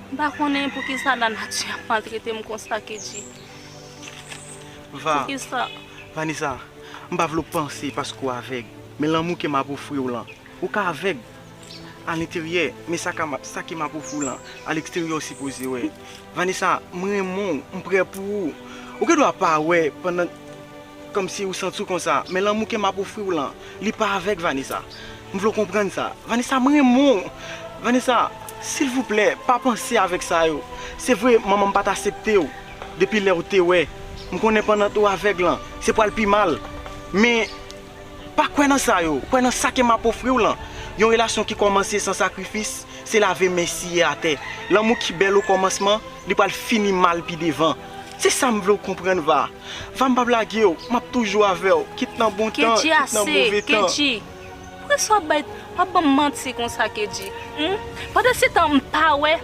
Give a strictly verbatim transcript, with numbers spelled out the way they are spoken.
M pa konnen poukisa lanati ap maltrete m konsa, Kedji. Va, Poukisa? Vanessa, m pa vle w panse paske w avèg, men lanmou ke m ap ofri w lan, ou ka avèg alenteryè, men sa ka m ap, sa ke m ap ofri w lan, aleksteryè w sipoze wè. Vanessa, m renmen w, m prè pou ou. Ou gen dwa pa wè pandan kòmsi ou santi w konsa, men lanmou ke m ap ofri w lan, li pa avèg, Vanessa. M vle w konprann sa. Vanessa, m renmen w. Vanessa, silvouplè, pa panse avèk sa yo. Se vre, manman m pa t aksepte w depi lè w te wè. M konnen pandan w avèg lan, se pral pi mal. Men, pa kwè nan sa yo. Kwè nan sa ke m ap ofri w lan. Yon relasyon ki kòmanse san sakrifis, se lave men siye atè. Lanmou ki bèl okòmansman, li pral fini mal pi devan. Se sa m vle w konprann, Va. Va, m p ap lage w. M ap toujou avè w, kit nan bon tan, Kedji, kit nan ase, move tan. Kedji. Poukisa w ap bay, w ap ban m manti konsa, Kedji? Hmm? Pandan se tan m pa wè,